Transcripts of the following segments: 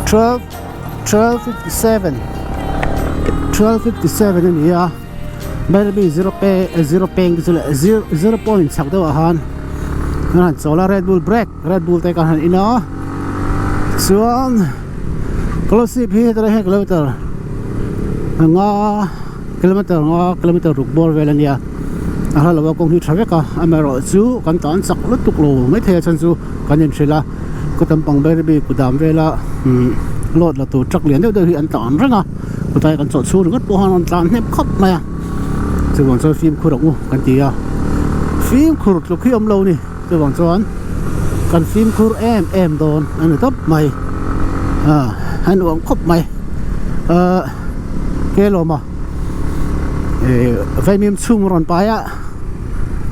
12 12:57 12:57 a ni a Bairabi zero pe zero peng te chu leh zero zero point chhak deuh ah khan kan han chawl a Red Bull break Red Bull te kan han in a chuan Kolasib hi hetilai hian kilometer nga kilometer nga kilometer ruk bawr vel a nia a hla lo a kawng hi tha vek a amaherawhchu kan tan chak lutuk lo maithei a chhan chu kan inhrilh a. Khaw tam pang ber bik kudam vela umm load la tur truck lian deuh deuh hi an tlan reng a khutai kan chawlh chhung ringawt pawh khan an tlan hnep khawp mai a chuvang chuan fimkhur ang u kan ti a fimkhur tluk hi awm lo a ni chuvang chuan kan fimkhur em em dawn a ni tawp mai ah a nuam khawp mai ahh ke lawma ih vaimim chhung rawn pai a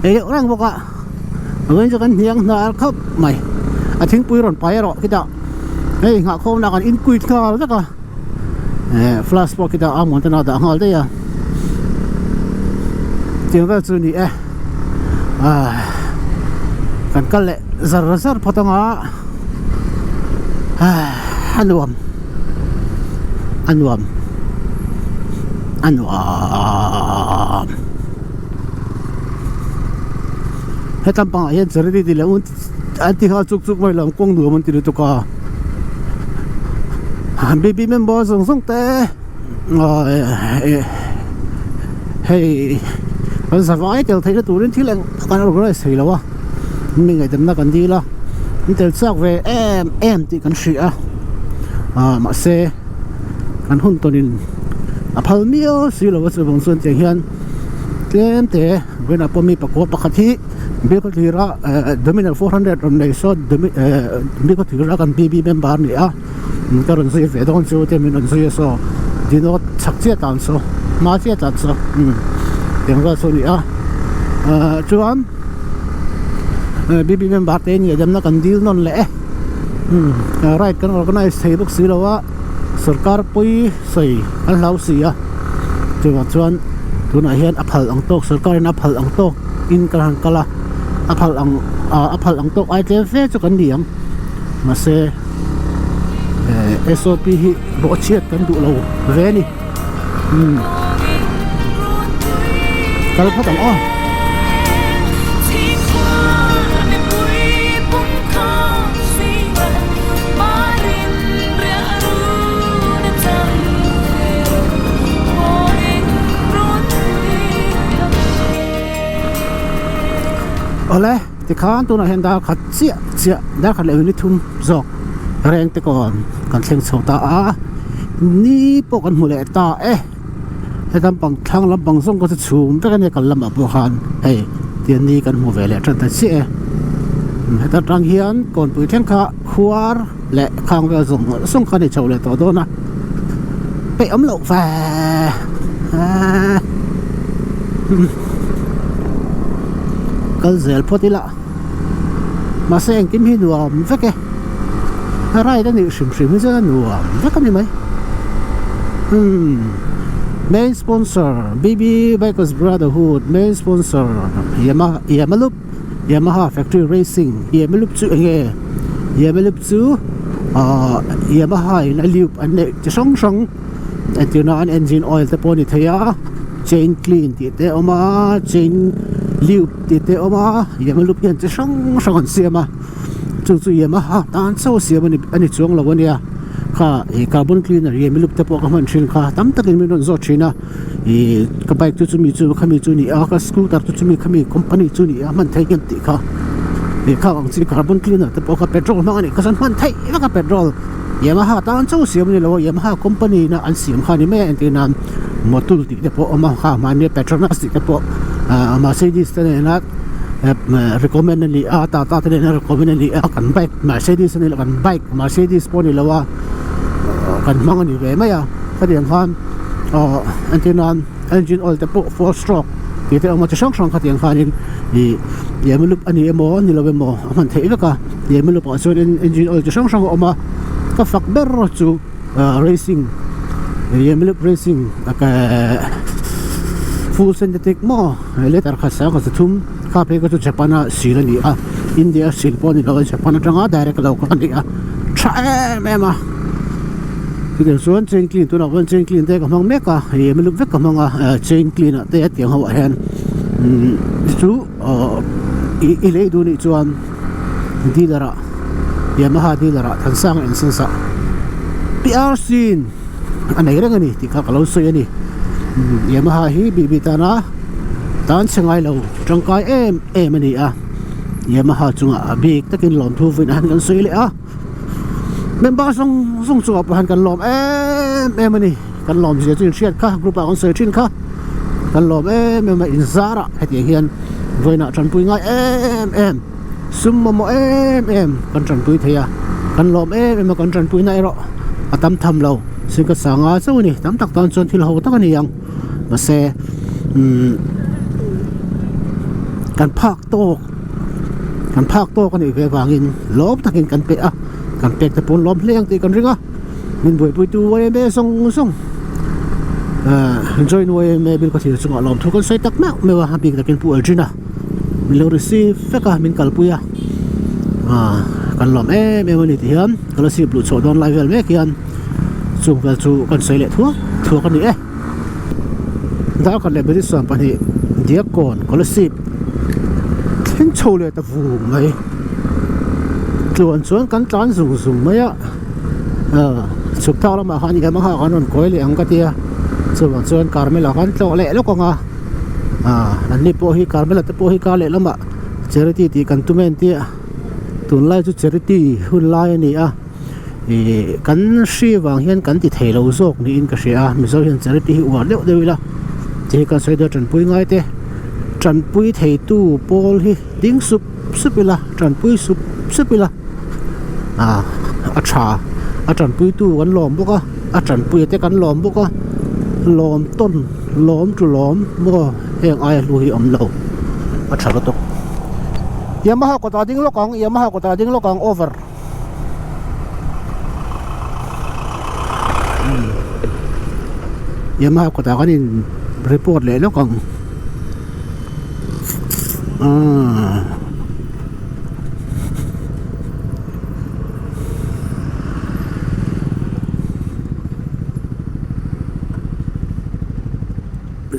ei deuh reng bawk a. Vawiin chu kan hniang hnar khawp mai a thingpui rawn pai erawh khitah hei nghah khawmna kan in kuit nghal vek a eh flask pawh khitah a muan ten a dah nghal daih a tiang vel chu a ni e ah kan kal leh zar zar phawt anga ah a nuam a nuam a nuam. Hetlai pangah hian charity tih leh an ti nghal chuk chuk mai lo ang kawng nuam an ti lutuk a bb member zawng zawng te hei kan zavai tel theihna turin thil eng kan organize thei lo a mi ngaihdamna kan dil a an tel chak ve em em tih kan hria a mahse kan hun tawnin a phal miau si lo a chuvang chuan tiang hian tlem te vawiinah pawh mi pakua pakhat hi biak a thlir a eh dominar 400 rawn nei saw domi eh biak a thlir a kan bb member a ni a ka rawn zui ve dawn chu te min rawn zui a saw dinawt chhak chiah tan saw hma chiah tan saw umm eng vel chu a ni a ah chuan bb member te nia demna kan dil nawn leh e umm ride kan organize thei bawk si lo a sorkar pawi sawi an hlau si a chuvang chuan tunah hian a phal ang tawk sorkar in a phal ang tawk in kan han kal a a phal ang ah a phal ang tawk ai tlem fe chu kan ni ang mahse eh S O P hi bawhchhiat kan duh lo ve a ni umm kal phawt ang aw. Awle tikhan tunah hian dar khat chiah chiah dar khat leh minute thum zawk reng te kawn kan thleng chho ta a ni pawh kan hmu leh ta e hetam pang thlang lampang zawng kha chu chhum vek a nia kal lamah pawh khan hei tian ni kan hmu ve leh tan ta chiah e heta tang hian kawnpui thleng kha khuar leh khang vel zawng zawng kha a ni chho leh tawh dawn a peih awm loh ve eee kal zel phawt ila mahse engkim hi nuam vek e a ride a nih hrim hrim hi chuan a nuam vek a ni mai umm main sponsor B B bikers brotherhood main sponsor Yamaha Yamalup. Yamaha factory racing Yamalup chu eng nge Yamalup chu ahh Yamaha in a lube an neih chi hrang hrang entirna an engine oil te pawh a ni thei a chain clean tih te a awm a chain lube tih te a awm a Yamalup hian chi hrang hrang an siam a chu chu Yamaha tan chauh a siam a ni chuang lo a nia kha ih carbon cleaner Yamalup te pawh ka hman thin kha tam takin min rawn zawt thin a. Ih ka bike chu chumi chu khami chu ni a ka scooter chu chumi khami company chu ni a hman theih em tih kha ih khang ang chi carbon cleaner te pawh kha petrol hmang a nih kha chuan hman theih vek a petrol Yamaha tan chauh siam a ni lo a Yamaha company in a an siam kha a ni mai a entir nan motul tih te pawh a awm a kha mahni petronas tih te pawh ah Mercedes te nena recommend a ni a Tata te nena recommend a ni a kan bike Mercedes a ni lo kan bike Mercedes pawh a ni lo a kan hmang a ni ve mai a khatiang khan. Aw entir nan engine oil te pawh four stroke tih te a awm a chi hrang hrang khatiang khanin ih Yamalup a ni emaw ni lo emaw a hman theih vek a Yamalup ah chuan engine oil chi hrang hrang a awm a ka fak ber chu ah racing Yamalup racing full synthetic maw litre khat sang khat thum kha phei kha chu Japan a sil a ni a India a sil pawh a ni lo a Japan atanga direct lo kha a ni a tha em em a. Chutiang chuan chain clean tunah pawh hian chain clean te ka hmang mek a ih milup vek ka hmang a eh chain clean ah te hetiang ho ah hian umm chu aww ih i lei duh nih chuan dealer ah Yamaha dealer ah Thansanga in sense ah PRC in a nei reng a ni tih kha ka lo sawi a ni Yamaha hi bih bih tana tan chhe ngai lo tangkai em em a ni a Yamaha chungah a bik takin lawmthu vawiin ah hian kan sawi leh a. Member zawng zawng chungah pawh hian kan lawm em em a ni kan lawm zia chu inhriat kha group ah kan sawi thin kha kan lawm em em a inzar ah hetiang hian vawiinah tanpui ngai em em sum mamawh em em kan tanpui thei a kan lawm em em a kan tanpui na erawh a tam tham lo singkhat sanga chauh a ni tam tak tan chuan thil ho tak a ni ang mahse umm kan phak tawk. Kan phak tawk a nih ve avangin lawm takin kan pe a, kan pek te pawn lawm hle ang tih kan ring a, min buaipuitu yma zawng zawng ahh join yma bil ka thlir chungah lawmthu kan sawi tak meuh meuh a, a bik takin Pu Aldrin a min lo receive vek a, min kalpui a, ahh kan lawm em em a ni tihian scholarship luh chhuah dawn lai vel mek hian chung vel chu kan sawi leh thuak thuak a ni e. Darkhat leh minute 12 Diakkawn Scholarship thleng chho leh ta vung mai tluan chuan kan tlan zung zung mai a ah chhuk thak lamah khan Yamaha kan rawn kawi leh ang ka tia chuvang chuan Carmel ah khan tlawh leh lawk ang a ah an ni pawh hi Carmel ah te pawh hi kar leh lamah charity tih kan tum em tia tunlai chu charity hun lai a ni a. Ih kan hri vang hian kan ti thei lo zawk niin ka hria a mizo hian charity hi uar deuh deuh ila ti hi kan sawi dawn tanpui ngai te tanpui thei tu pawl hi ding sup sup ila tanpui sup sup ila ah a tha a tanpui tu kan lawm bawk a a tanpui te kan lawm bawk a lawm tawn lawm tu lawm maw heng aia hlu hi awm lo a tha lutuk Yamaha kawtah ding lawk ang Yamaha kawtah ding lawk ang over. Yamaha kawtah kan in report leh lawk ang aaa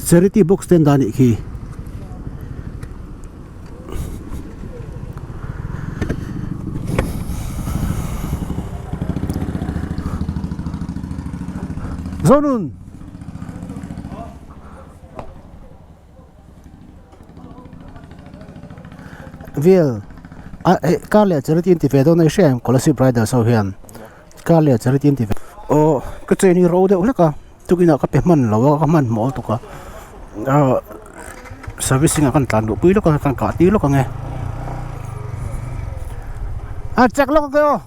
charity box te an dah a nih khi. Zonun Vel a eh kar leh charity an ti ve dawn a i hria em Kolasib Riders ho hian kar leh charity an ti ve aw ka chain hi ro deuh hlek a. Tukinah ka pe hman lo a ka hmanhmawh lutuk a ah servicing ah kan tlan luh pui lawk a kan kah tir lawk ang e a check lawk ang e aw.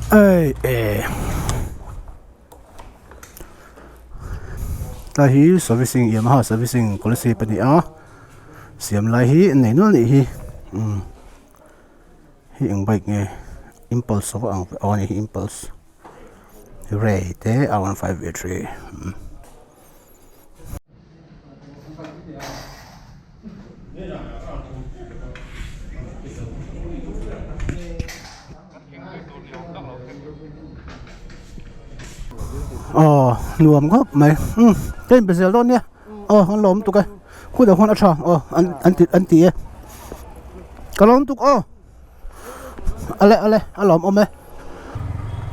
Ei eh. Tlai hi servicing Yamaha servicing Kolasib a ni a siam lai hi an nei nual a nih hi umm hei eng bike nge impulse a ang aw a ni hi impulse ray te r 15 ve 3 umm. Aw nuam khawp mai umm ka inpe zel dawn nia aw an lawm tuk e khudah khuan a tha aw an an ti an ti e ka lawm tuk aw ale ale a lawm awm e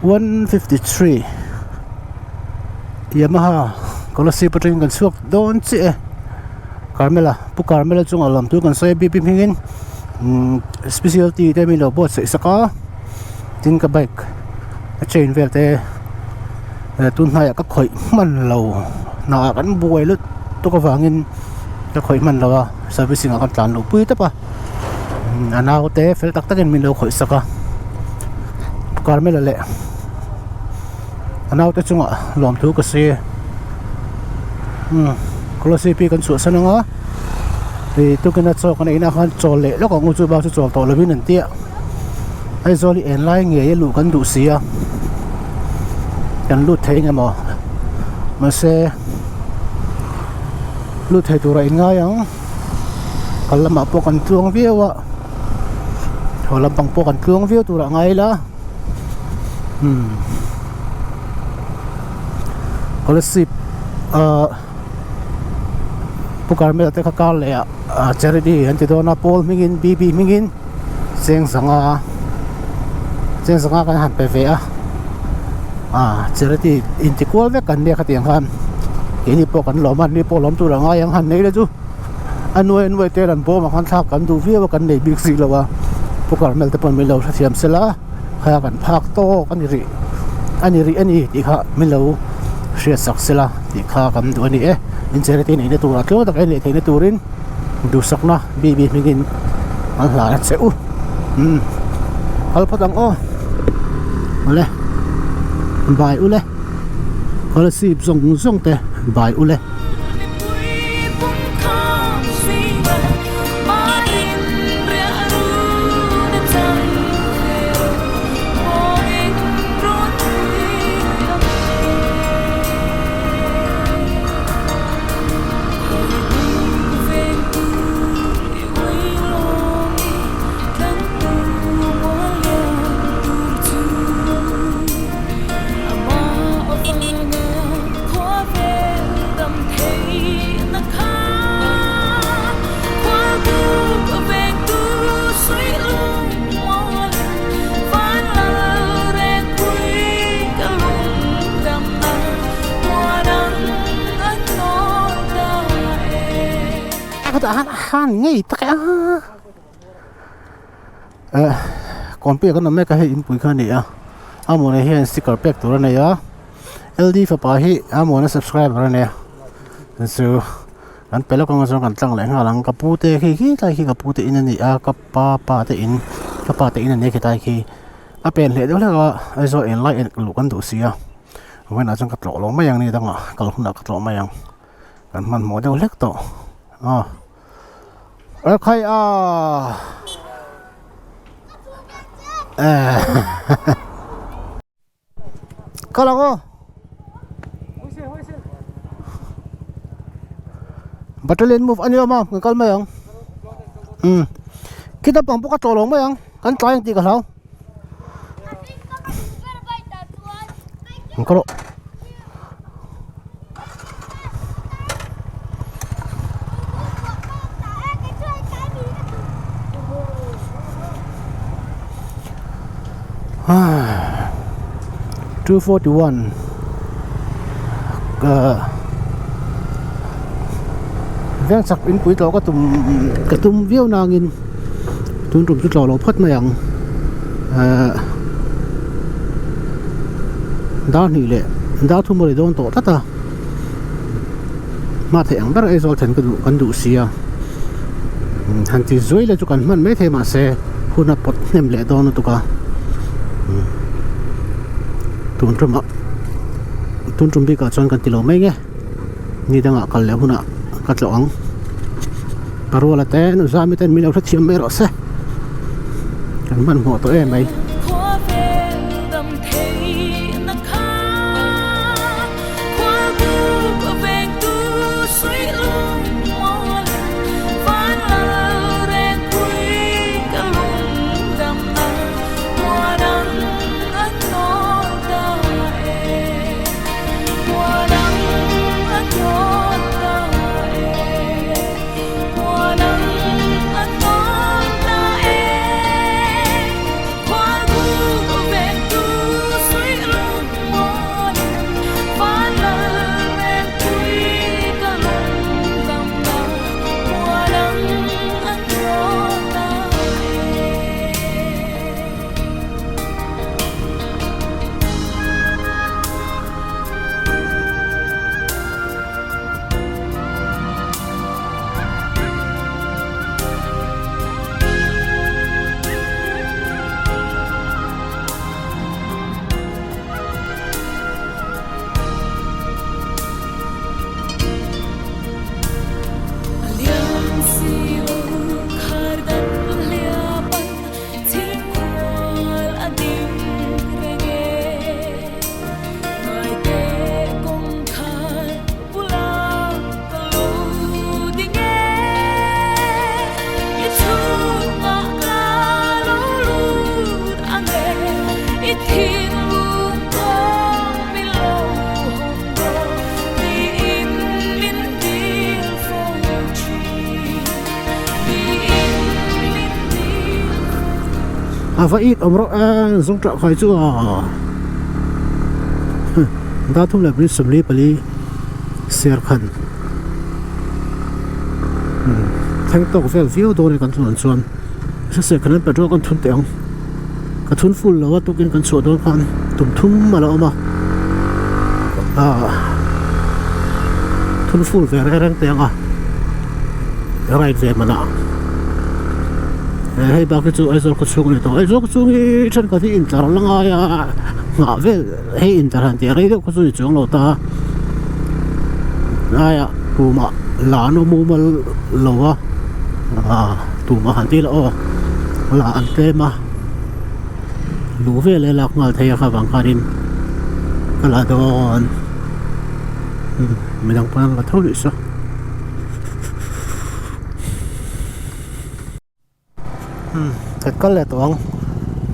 153 Yamaha Kolasib atangin kan chhuak dawn chiah e Carmela Pu Carmela chungah lam tur kan sawi a bip hmingin umm specialty te min lo buatsaih sak a tin ka bike a chain vel te eh tun hnaiah ka khawih hman lo hna ah kan buai lut tuk avangin ka khawih hman lo a servicing ah kan tlan luh pui tawp a a naute fel tak takin min lo khawih sak a Carmela leh a naute chungah lawmthu ka sawi a umm Kolasib hi kan chhuahsan ang a. Ih tukina chaw kan ei na khan chawl leh lawk ang u chu bak chu chawl tawh lovin an tia Aizawl hi en lai ngei a luh kan duh si a kan lut thei eng emaw mahse Lut thei turah in ngai ang. Kal lamah pawh kan tluang viau a. Haw lampang pawh kan tluang viau turah ngai ila. Umm. Scholarship ah Pu Carmel te kha kar leh ah charity an ti dawn a pawl hmingin BB hmingin cheng zanga cheng zanga kan han pe ve a ah charity inti kual vek kan nia khatiang khan keini pawh kan lawm a ni pawh lawm tur a ngai ang han nei la chu a nuai a nuai te an bawm ah khan thlak kan duh viau a kan nei bik si lo a Pu Carmel te pawh min lo hrethiam sela kha kan phak tawk a ni rih a ni rih a ni tih kha min lo hriat sak sela tih kha kan duh a ni e in charity neihna turah tluang tak a inleh theihna turin. Duhsakna BB hmingin an hlan a che u umm kal phawt ang aw awle bai ule scholarship zawng zawng te bai ule. Han ngei tak e a eh kawnpui ah kan awm mek a hei inpui kha a ni a a mawna hian sticker pek tur a nei a L D fapa hi a mawna subscriber a nia chu kan pe lawk anga chuan kan tlang leh nghal ang ka pu te khi khi tlai khi ka pu te in a ni a ka pa pa te in ka pa te in a ni a khilai khi a pen hleh deuh hlek a Aizawl eng lai luh kan duh si a. Vawiinah chuan ka tlawh lo mai ang ni dangah kal hunah ka tlawh mai ang kan hmanhmawh deuh hlek tawh a khai a kal ang aw battalion move a ni awm a kan kal mai ang umm khi naupang pawh ka tlawh lo mai ang kan tlai ang tih ka hlau. Ka rawh 241 veng chak inpui tawh ka tum ka tum viau nangin. Tun tum chu tlawh loh phawt mai ang ehh dar hnih leh dar thum a ri dawn tawh tlat a hma theih ang ber Aizawl thlen ka duh kan duh si a han ti zuai leh chu kan hman mai thei mahse hun a pawt hnem leh dawn lutuk a tun tumah tun tum bikah chuan kan ti lo mai nge. Ni dangah kal leh hunah ka tlawh ang. Ka ruala te nu zami ten min lo hrethiam mai rawh se. Kan hmanhmawh tawh em mai. A va it awm rawh e zawng tah khai chu a dar thum leh pali 44 ser khan thleng tawk vel viau dawn e kan thlun chuan hriselh khan petrol kan thun teh ang ka thun full lo a tukin kan chhuah dawn khan tum thum a la awm a ah thun full ve reng reng teh ang a ride ve hman ah. Hei bak hi chu Aizawl khaw chhung a ni tawh. Aizawl khaw chhung hi thenkhat hi intlar la ngai a, nghah vel hei intlar han tih rei deuh kha chu ni chuang lo ta. Hnaiah tumah la an awm mumal lo a, ah tumah han tih lah aw la an tlem a, luh vel e lak nghal thei a kha vang khanin ka la dawn. Midang pawn an la tho rih saw. Kan kal leh tawh ang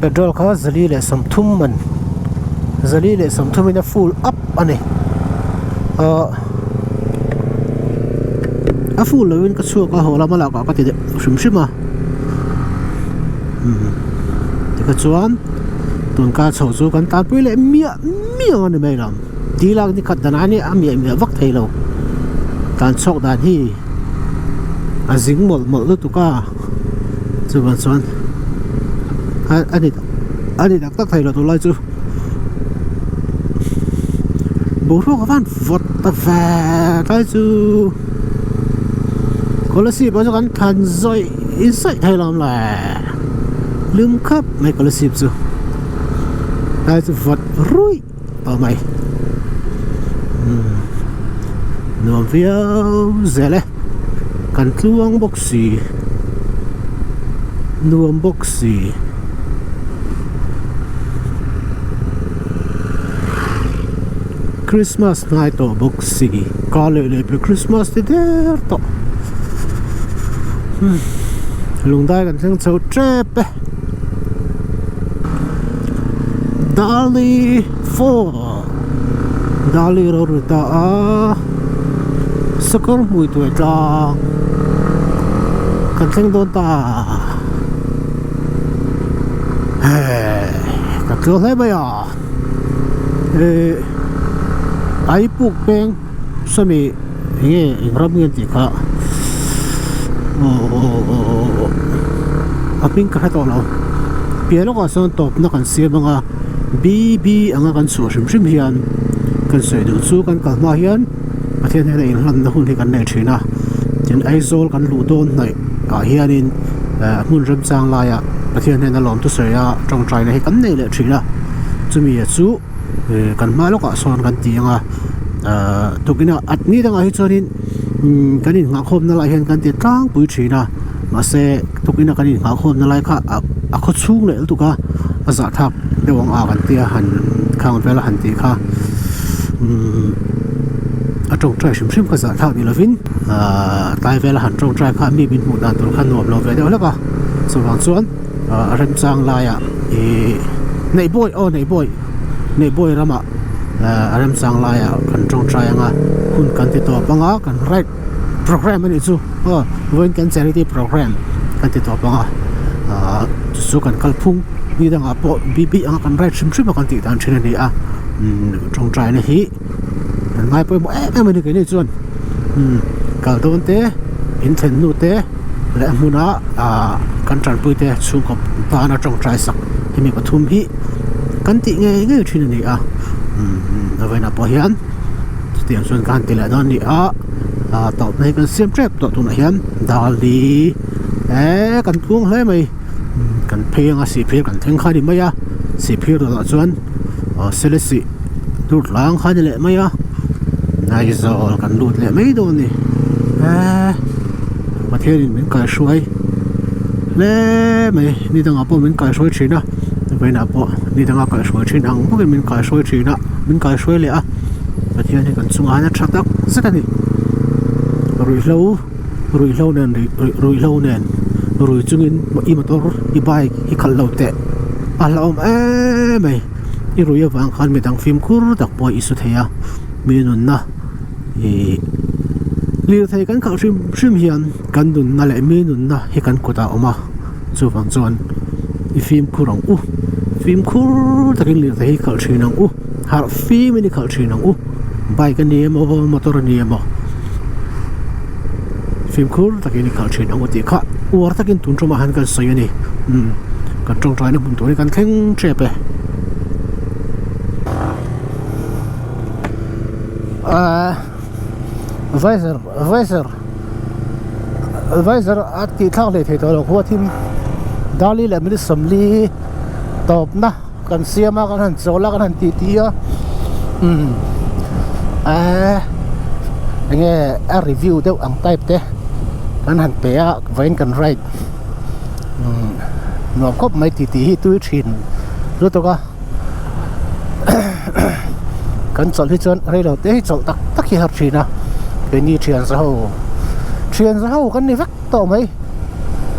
petrol kha zali leh 30 man zali leh 30 in a full up a ni ahh a full lo in ka chhuak a haw lama lakah ka ti deuh hrim hrim a umm tikhachuan tun kar chho chu kan tanpui leh miah miah a ni mai lo. Ti lak ni khat danah hian a miah miah vak thei lo tan chhuak dan hi a zing mawlh mawlh lutuk a chuvang chuan a ni a ni tak tak thei lo tunlai chu boruak a van vawt ta ve tlai chu Kolasib ah chuan kan thlan zawih zawih thei lo ang le lum khap mai Kolasib chu tlai chu vawt ruih. tawh mai umm nuam viau zel e kan tluang bawk si nuam bawk si. Christmas hnai tawh bawk si ka leh leh pe Christmas ti der tawh umm lungdai kan thleng chho tep e. Dali Fall Dali ro ri ta a sakawr hmui tuai tlang kan thleng dawn ta hei ka tluang hle mai a eh ai puk peng sawmi enge eng ram nge an tih kha aww a hming ka hre tawh lo piah lawkah sawn tawpna kan siam ang a B B anga kan chhuah hrim hrim hian kan sawi duh chu kan kal hma hian Pathian hian a inhlanna hun hi kan nei thin a tin Aizawl kan luh dawn hnaih ah hianin eh hmun remchang laiah Pathian hian a lawm thusawi a tawngtaina hi kan nei leh thin a chumi chu. eh kan hma lawkah sawn kan ti ang a ahh tukin a ni dangah hi chuanin umm kan innghahkhawmna lai hian kan ti tlangpui thin a mahse tukin a kan innghahkhawmna lai kha a a khaw chhung leh lutuk a a zahthlak deuh ang a kan tia han khang vel a han tih kha umm a tawngtai hrim hrim kha zahthlak ni lovin ahh tlai vela han tawngtai kha mi min hmuh dan tur kha nuam lo ve deuh hlek a chuvang chuan. a remchang laiah ihh Neihbawi aw Neihbawi Neihbawi ramah a remchang laiah kan tawngtai ang a hun kan ti tawp ang a kan ride programme a nih chu aw vawiin kan charity programme kan ti tawp ang a ahh chu chu kan kalphung ni dangah pawh bih anga kan ride hrim hrim a kan tih dan thin a ni a umm tawngtaina hi. Kan ngai pawimawh em em a ni keini chuan umm kal dawn te in thlen hnu te leh a hmuna ahh kan tanpui te chhungkaw tana tawngtai sak hemi pathum hi kan tih ngei ngei thin a ni a umm a vawiinah pawh hian chutiang chuan ka han ti leh dawn a ni a ah tawpna hi kan siam tep tawh tunah hian dal hi eee kan tluang hle mai kan phei anga sihphir kan thleng kha a ni mai a sihphir dawrah chuan aw selesih dur tlang kha a ni leh mai a Aizawl kan lut leh mai dawn a ni eee Pathianin min kaihruai hle mai ni dangah pawh min kaihruai thin a vawiinah pawh ni danga kaihruai thin ang bawkin min kaihruai thin a min kaihruai leh a Pathian hi kan chungah hian a tha tak zet a ni ruihhlo. Ruihhlo nen ruihhlo nen rui chungin i motor i bike i khalh lo teh a hlauhawm em mai i rui avang khan midang fimkhur tak pawh i su thei a mi nunna ih lirthei kan khalh hrim hrim hian kan nunna leh mi nunna hi kan kutah a awm a chuvang chuan. I fimkhur ang u. Fimkhur takin lirthei hi khalh thin ang u. Harh fimin i khalh thin ang u. Bike a ni emaw motor a ni emaw fimkhur takin i khalh thin ang u tih kha uar takin tun tumah hian kan sawi a ni. Umm kan tawngtaina hmun tur hi kan thleng tep e. Ahh visor visor visor a tih thlak hlei thei tawh lo khua thim Dali leh minute 40 tawpna kan siam a kan han chawl a kan han tih tih a umm ehh enge a review deuh ang type te kan han pe a vawiin kan ride umm nuam khawp mai tih tih hi tui thin lutuk a kan chawlh hi chuan reilo te hi chawlh tak tak hi har thin a keini thian za ho thian za ho kan ni vek tawh mai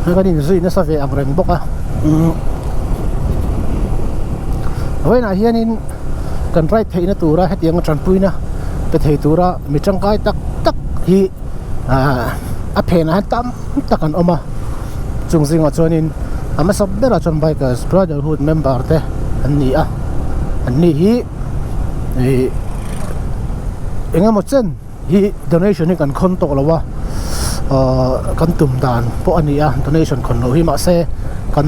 kan inzui nasa ve ang reng bawk a vawiinah hianin kan ride theihna tura hetianga tanpuina pe thei tura mi tangkai tak tak hi ahh a phenah hian tam tak an awm a chung zingah chuanin a hmasa berah chuan bikers brotherhood member te an ni a an ni hi ih eng emaw chen hi donation hi kan khawn tawh lo a ahh kan tum dan pawh a ni a donation khawn loh hi mahse kan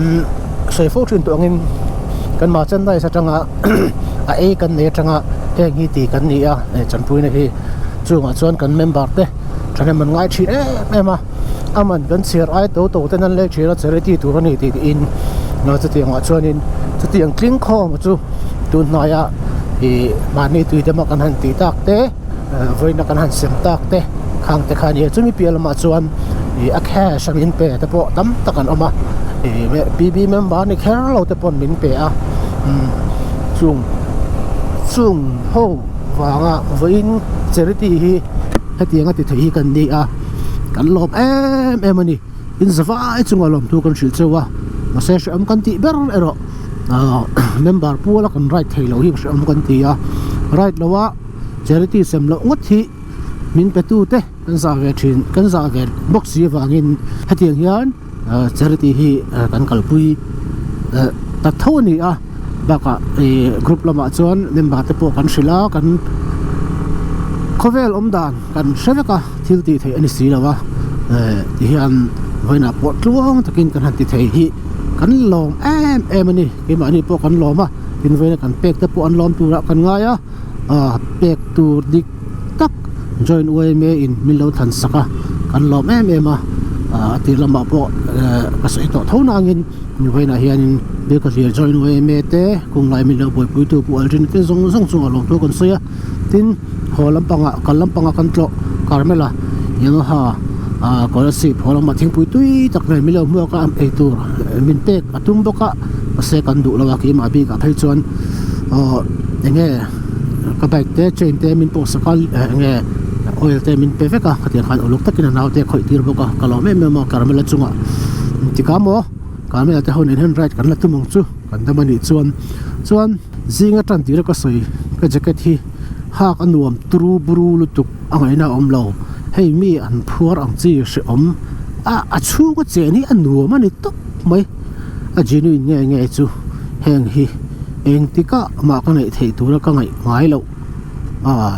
sawi fo thin tawh angin kan merchandise atanga a ei kan nei atanga heng hi ti kan ni a chanpuina hi chungah chuan kan member te thahnem an ngai thin em em a a man kan chhiar ai to to ten an lei thin a charity tur a ni tih tiin chutiangah chuanin chutiang tling khawm chu tun hnaia ih mahni tui dama kan han tih tak te vawiina kan han sem tak te khang te kha a ni a chumi piah lamah chuan ih a cash a min pe te pawh tam tak an awm a ih B_B member ni kher lo te pawn min pe a umm chung chung ho vanga vawiin charity hi hetianga ti thei hi kan ni a kan lawm em em a ni in zavai chunga lawmthu kan hrilh cheu a mahse hrehawm kan tih ber erawh ahh member puala kan ride thei loh hi hrehawm kan ti a ride lo a charity sem loh ngawt hi min pe tu te kan zah ve thin kan zah ve bawk si avangin hetiang hian charity hi kan kalpui ta tho a ni a bakah ih group lamah chuan member te pawh kan hrilh a kan khawvel awm dan kan hre vek a thil tih theih a ni si lo a eh tihian vawiinah pawh tluang takin kan han ti thei hi kan lawm em em a ni keimahni pawh kan lawm a tin vawiina kan pek te pawh an lawm turah kan ngai a ah pek tur dik tak join yma in min lo thlan sak a kan lawm em em a ah a tir lamah pawh eh ka sawi tawh tho nangin vawiinah hianin Bilkhawthlir join yma te kung lai min lo buaipui tu Pu Aldrin te zawng zawng chungah lawmthu kan sawi a tin haw lampangah kal lampanga kan tlawh Carmela Yamaha ah Kolasib haw lamah thingpui tui tak nen min lo hmuak a eitur min pek a tum bawk a mahse kan duh lo a keimah bikah phei chuan aw eng nge ka bike te chain te min pawh sak a eng nge oil te min pe vek a khatiang khan uluk takin a naute a khawih tir bawk a ka lawm em em a Carmela chungah engtikah maw Carmela te ho nen hian ride kan la tum ang chu kan dam a nih chuan chuan zinga tan tir a ka sawi ka jacket hi hak a nuam turu buru lutuk a ngaihna a awm lo hei mi an phuar ang chi hrehawm a a chhunga chen hi a nuam a ni tawp mai a genuine nge nge chu heng hi engtikah mah ka ngaih theih tura ka ngaih ngai loh ah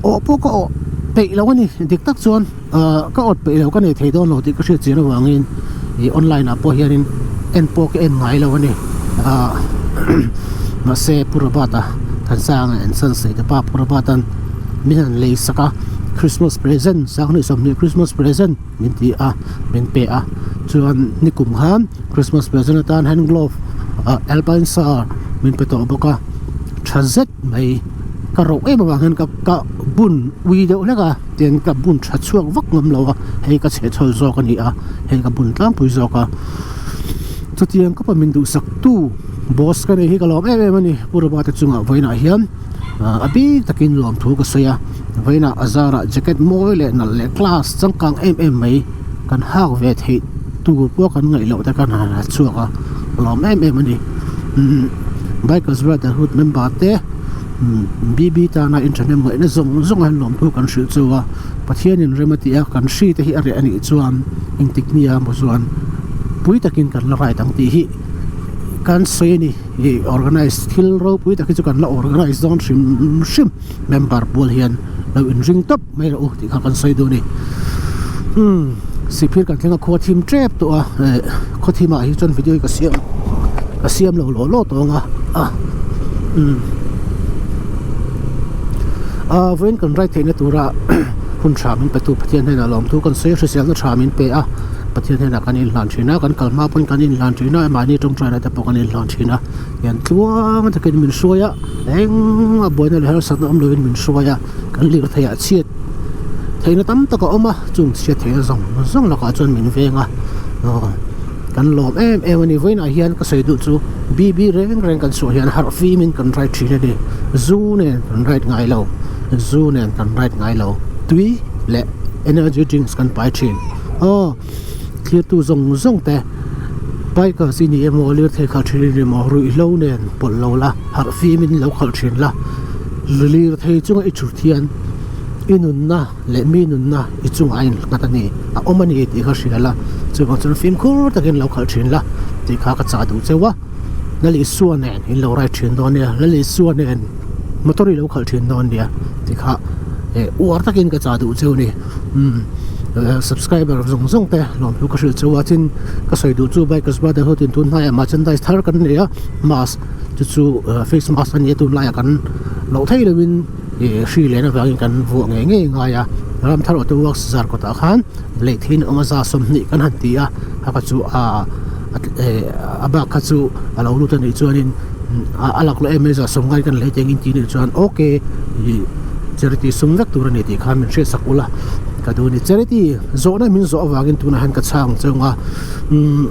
awh pawh ka awh peih lo a ni dik tak chuan ah ka awt peih lo ka nei thei dawn lo tih ka hriat chian avangin ih online ah pawh hianin en pawh ka en ngai lo a ni ah mahse Pu Robert-a Thansanga en san sawi te pa Pu Robert-a'n min han lei sak a Christmas present sanghnih 20 Christmas present min ti a min pe a chuan nikum khan Christmas present atan hand glove ah alpine sar min pe tawh bawk a tha zet mai ka roh em avang hian ka ka bun ui deuh hlek a tin ka bun tha chhuak vak ngam lo a hei ka chhehchhawl zawk a ni a hei ka bun tlangpui zawk a chutiang khawpa min duhsak tu boss ka nei hi ka lawm em em a ni Pu Rama te chungah vawiinah hian a bik takin lawmthu ka sawi a vawiinah a zarah jacket mawi leh nalh leh class changkang em em mai kan hak ve theih tur pawh kan ngaih loh te khan han ha chhuak a ka lawm em em a ni umm bikers brotherhood member te umm B_B tana in thahnem ngaihna zawng zawng a lawmthu kan hrilh chu a Pathianin rem a tih a kan hri te hi a reh a nih chuan engtik ni a maw chuan pui takin kan la ride ang tih hi. kan sawi a ni ih organize thil ropui tak hi chu kan la organize dawn hrim hrim member pawl hian lo inring tawp mai rawh u tih kha kan sawi duh a ni umm sihphir kan thleng a khua thim tep tawh a eh khaw thim ah hi chuan video hi ka siam ka siam lo law law tawh ang a ah umm ah vawiin kan ride theihna tura hun tha min petu Pathian hnenah lawmthu kan sawi a hriselna tha min pe a Pathian hnenah kan inhlan thin a kan kal hma pawn kan inhlan thin a mahni tawngtaina te pawh kan inhlan thin a hian tluang takin min hruai a engmah buaina leh harsatna awm lovin min hruai a kan lirthei ah chhiat theihna tam tak a awm a chung chhiat theihna zawng zawng lakah chuan min veng a aw kan lawm em em a ni vawiinah hian ka sawi duh chu BB reng reng kan chhuah hian harh fimin kan ride thin a ni zu nen kan ride ngai lo zu nen kan ride ngai lo tui leh energy drinks kan pai thin aw thirtu zawng zawng te bikers i ni emaw lirthei khalh thin i ni emaw ruihhlo nen pawlh lo la harh fimin lo khalh thin la lirthei chunga i thut hian i nunna leh mi nunna i chungah a innghat a ni a awm a ni tih kha hria la chuvang chuan fimkhur takin lo khalh thin la tih kha ka chah duh cheu a Lal Isua nen in lo ride thin dawn nia Lal Isua nen motor i lo khalh thin dawn nia tih kha eh uar takin ka chah duh cheu a ni umm subscriber zawng zawng te lawmthu ka hrilh cheu a tin ka sawi duh chu Bikers Brotherhood in tun hnaiah merchandise thar kan nei a mask chu chu face mask a ni a tunlaiah kan loh theih lohin ih hri leh avangin kan vuah ngei ngei ngai a Ramthar Auto Works zar kawtah khan lei theih in awm a za 20 kan han ti a a kha chu a a bak kha chu a lo lut a nih chuanin a lak loh em mai za 90 kan lei teng in ti nih chuan ok ih charity sum vek tur a ni tih khan min hriat sak ula ka duh a ni charity zawhna min zawh avangin tunah hian ka chhang chang a umm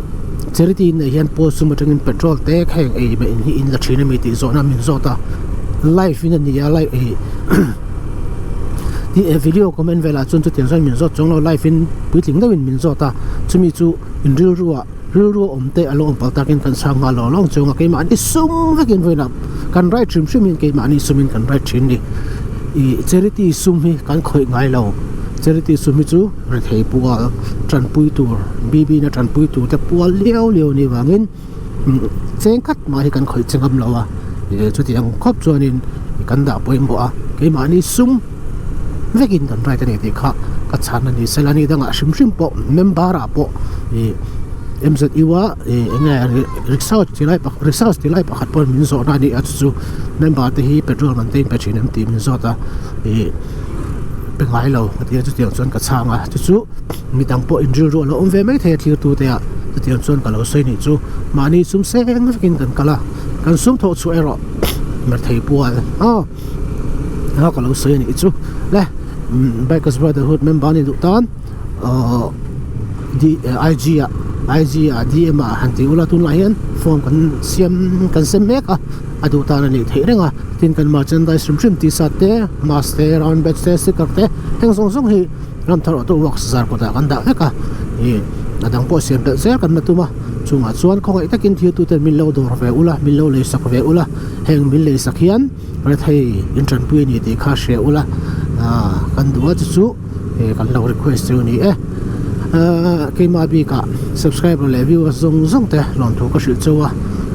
charity in neih hian pawl sum atangin petrol te heng ei mah in hi in la thin a mi tih zawhna min zawt a live in a ni a live ih tih video comment velah chuan chutiang chuan min zawt chuang lo live in puitling deuhin min zawt a chumi chu in rilruah rilru awm te a lo awm palh takin kan chhang nghal lawng lawng chuang a keimahni sum vekin vawiinah kan ride hrim hrim in keimahni sumin kan ride thin a ni ih charity sum hi kan khawih ngai lo charity sum hi chu rethei pual tanpui tur BB na tanpui tur te pual liau liau a nih vangin cheng khat mah hi kan khawih che ngam lo a ih chutiang khawp chuanin kan dah pawimawh a keimahni sum vekin kan ride a ni tih kha ka chhan a ni sela ni dangah hrim hrim pawh member ah pawh ih M_Z_U a ih eng nge rickshaw ti lai pakhat rickshaw ti lai pakhat pawh min zawhna a ni a chu chu member te hi petrol man te in pe thin em tih min zawt a ih pe ngai lo ka ti a chutiang chuan ka chhang a chu chu midang pawh in rilru a lo awm ve mai thei a thlir tu te ah chutiang chuan ka lo sawi nih chu mahni sum seng vekin kan kal a kan sum thawh chhuah erawh merthei pual aw. a ka lo sawi a nih chu le bikers brotherhood member ni duh tan ahh d I_G ah I_G ah D_M ah han tih ula tunlai hian form kan siam kan sem mek a a duh tan a nih theih reng a tin kan merchandise hrim hrim t-shirt te mask te round badge te sticker te heng zawng zawng hi Ramthar Auto Works zar kawtah kan dah vek a ih a dang pawh siam belh zel kan la tum a chungah chuan khawngaih takin thil tute min lo dawr ve ula min lo lei sak ve ula heng min lei sak hian Rethei in tanpui a ni tih kha hria ula aaa kan duh a chu chu kan lo request chu a ni e aaa keimah bikah subscriber leh viewers zawng zawng te lawmthu ka hrilh chauh a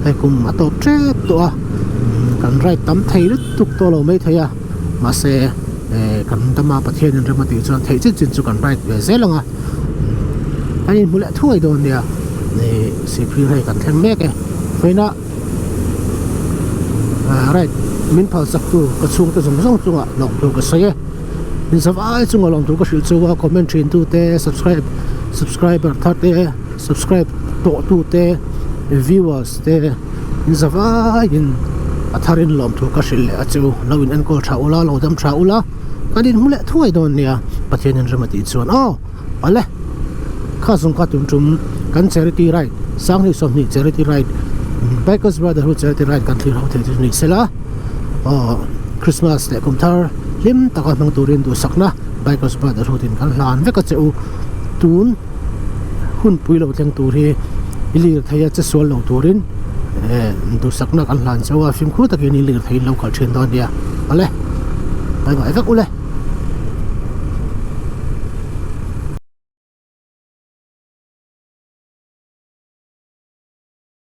hei kum a tawp tep tawh a kan ride tam thei lutuk tawh lo mai thei a mahse kan dama Pathian in rem a tih chuan theih chin chin chu kan ride ve zel ang a kan inhmu leh thuai dawn nia ih sihphir hei kan thleng mek e vawiinah. Ah right min phal sak tu ka chhungte zawng zawng chungah lawm tur ka sawi e min zavai chungah lawm tur ka hrilh chu a comment thin tu te subscribe subscriber thar te subscribe tawh tu te viewers te min zavai in a thar in lawm tur ka hrilh leh a chu lo in enkawl tha ula lo dam tha ula kan in hmu leh thuai dawn nia Pathian in rem a tih chuan aw. Awle, kha zawng kha tun tum kan charity ride Sanghnih 20 charity ride Bikers Brotherhood charity ride kan thlir ho thei chu ni sela aw Christmas leh kum thar hlim taka hmang turin duhsakna Bikers Brotherhood in kan hlan vek a che u tun hun pui lo thleng tur hi i lir thei a che sual lo turin eh duhsakna kan hlan cheu a fimkhur takin i lir thei in lo kal thin dawn nia awle bye bye vek ule.